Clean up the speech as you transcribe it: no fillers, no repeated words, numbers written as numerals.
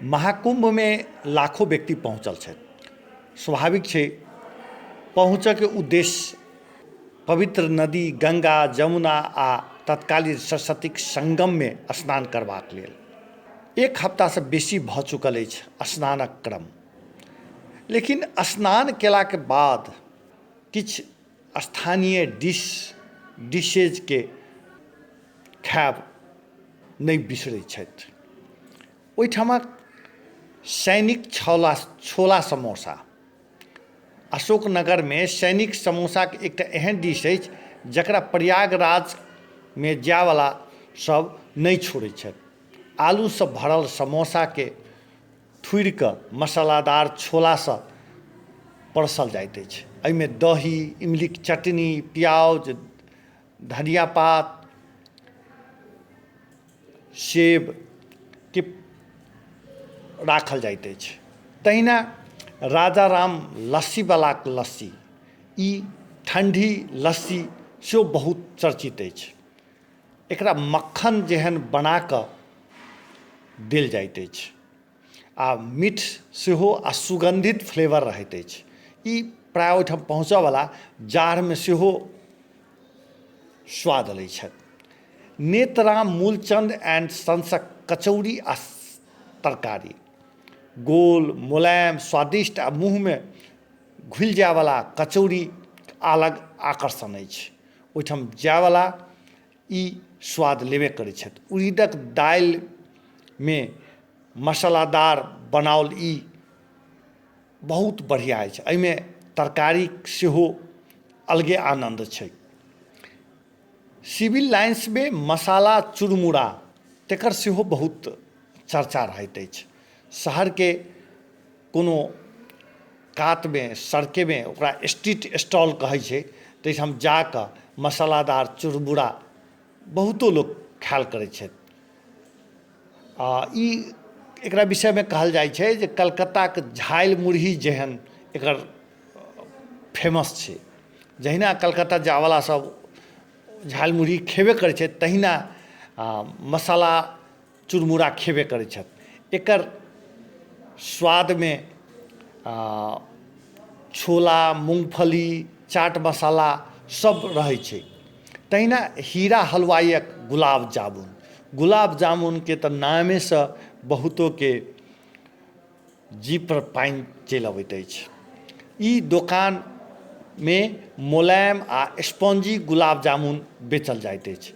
महाकुम्भमे लाखो व्यक्ति पहुँचल छथि। स्वाभाविक छै, पहुँचऽके उद्देश्य पवित्र नदी गङ्गा, जमुना आ तत्कालीन सरस्वतीक सङ्गममे स्नान करबाक लेल। एक हफ्तासँ बेसी भऽ चुकल अछि स्नानक क्रम, लेकिन स्नान केलाके बाद किछु स्थानीय डिशेजके खायब नहि बिसरै छथि। ओहिठामक सैनिक छोला समोसा, अशोकनगरमे सैनिक समोसाके एकटा एहन डिश अछि जकरा प्रयागराजमे जायवला सब नहि छोड़ै छथि। आलूसँ भरल समोसाके थुरिकऽ मसालादार छोलासँ परसल जाइत अछि। एहिमे दही, इमलीके चटनी, प्याज, धनिया पात, सेबके राखल जाइत अछि। तहिना राजा राम लस्सीवलाके लस्सी, ई ठण्डी लस्सी सेहो बहुत चर्चित अछि। एकरा मक्खन जेहन बनाकऽ देल जाइत अछि आ मीठ सेहो आ सुगन्धित फ्लेवर रहैत अछि। ई प्रायः ओहिठाम पहुँचऽवला जाड़मे सेहो स्वाद लै छथि। नेतराम मूलचन्द एंड सन्सक कचौड़ी आ तरकारी गोल, मुलायम, स्वादिष्ट आ मुँहमे घुलि जायवला कचौड़ी अलग आकर्षण अछि। ओहिठाम जायवला ई स्वाद लेबे करै छथि। उड़ीदक दालिमे मसालादार बनाओल ई बहुत बढ़िआँ अछि। एहिमे तरकारीके सेहो अलगे आनन्द छै। सिविल लाइन्समे मसाला चुरमुरा तकर सेहो बहुत चर्चा रहैत अछि। शहरके कोनो कातमे सड़केमे ओकरा स्ट्रीट स्टॉल कहै छै, ताहिठाम जाकऽ मसालादार चुरमुरा बहुतो लोक खायल करै छथि। आ ई एकरा विषयमे कहल जाइ छै जे कलकत्ताके झालि मुरही जेहन एकर फेमस छै। जहिना कलकत्ता जायवला सब झालि मुरही खेबे करै छथि, तहिना मसाला चुरमुरा खेबे करै छथि। एकर स्वादमे छोला, मूँगफली, चाट मसाला सब रहै छै। तहिना हीरा हलवाइक गुलाब जामुन, गुलाब जामुनके तऽ नामेसँ बहुतोके जीभपर पानि चलि अबैत अछि। ई दोकानमे मुलायम आ स्पॉन्जी गुलाब जामुन बेचल जाइत अछि।